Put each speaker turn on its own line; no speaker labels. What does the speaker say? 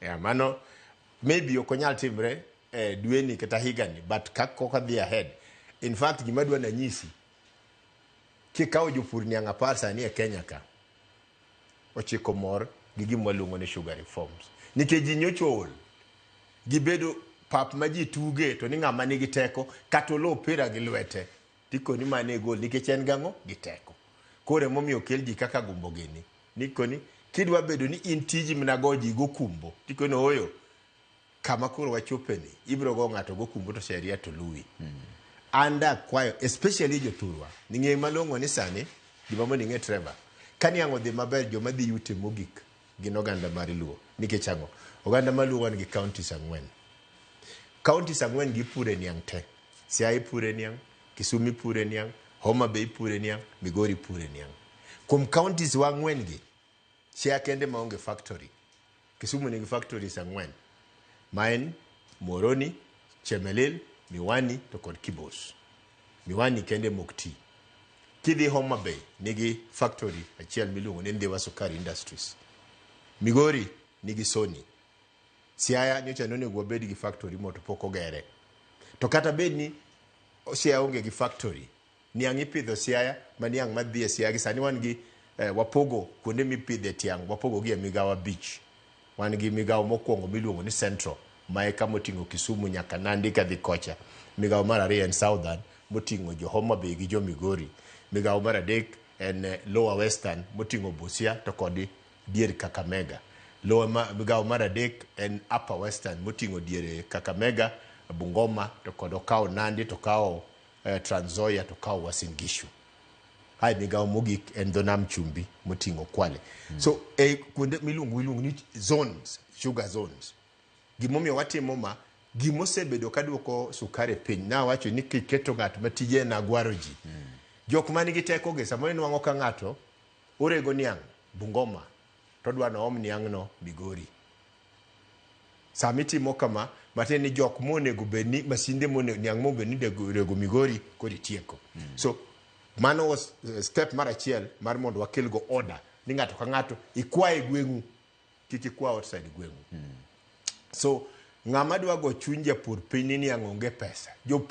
Yeah, mano maybe ok onyal timre eh, dweni kata higani, but ka koka dhi ahead. In fact, gima adwa nanyisi, kikawo jopur niang' 10 sani e Kenya ka, 9 mor gi gima waluongo ni sugar reforms. Nikech ji nyocha ool, gibedo pap ma ji tuge to ni ng'ama nigi teko kata olo opira gi lwete tikoni mane e gol nikech en gang'o gi teko. Koro emomiyo okel ji kaka gumbo gini. Nikoni kidwa bedo ni in tiji mana go ji gokumbo tikoni ooyo kama koro wachopeni ibiro go ng'ato gokumbo to sheria to luwi. An dakwayo especially jothurwa ni ng'e malong'o ni sani gima mondo ing'e Trevor ka niang' odhi maber joma dhi yute mogik gin oganda mar Luo. Nikech ang'o? Oganda mar Luo wan gi counties 4. Counties 4 gi ipure niang' te. Siaya ipure niang', Kisumu ipure niang', Homa Bay ipure niang', Migori ipure niang'. Kuom counties wa 4 gi, Siaya kende maonge factory. Kisumu nigi factories 4 ma en Muhoroni, Chemelil, Miwani to kod Kibos. Miwani kende mok ti. Kidhi Homa Bay nigi factory achiel miluongo ni Ndhiwa Sukari Industries. Migori nigi Sony. Siaya nyocha nonego wabed gi factory mo to pok ogere. To kata bed ni Siaya onge gi factory, niang' ipidho Siaya ma niang' madhi e Siaya gi sani wan gi wapogo kuonde mipidhe tiang' wapogo gi e migawo 5. Wan gi migawo mokwongo miluongo ni Central ma e kama oting'o Kisumu nyaka Nandi kadhi kocha. Migawo mar ariyo en Southern moting'o jo Homa Bay gi jo Migori. Migawo mar adek en Lower Western moting'o Busia to kod dier Kakamega. Lower ma, migawo mar adek en Upper Western moting'o diere Kakamega, Bungoma to kod okawo Nandi to okawo Trans Nzoia to okawo Uasin Gishu. Ae migawo mogik en dho nam chumbi moting'o Kwale. So e kuonde miluongo iluongo ni zones, sugar zones. Gimomiyo watimo ma, gimosebedo ka duoko sukari piny, nawacho ni kiketo ng'at ma tije en agwaro ji. Jok man gi teko gi, samoro inwang'o ka ng'ato orego niang' Bungoma, to odwa noom niang'no Migori. Sama itimo kama, matiende ni jok monego bed ni masinde monego niang' monego bed ni rego Migori koro itieko. So mano was step mar achiel mar mondo wakel go order ni ng'ato ka ng'ato ikwa e gweng'u kik ikwa outside gweng'u. So ng'ama dwa go chuny japur piny ni niang' onge pesa. Jopur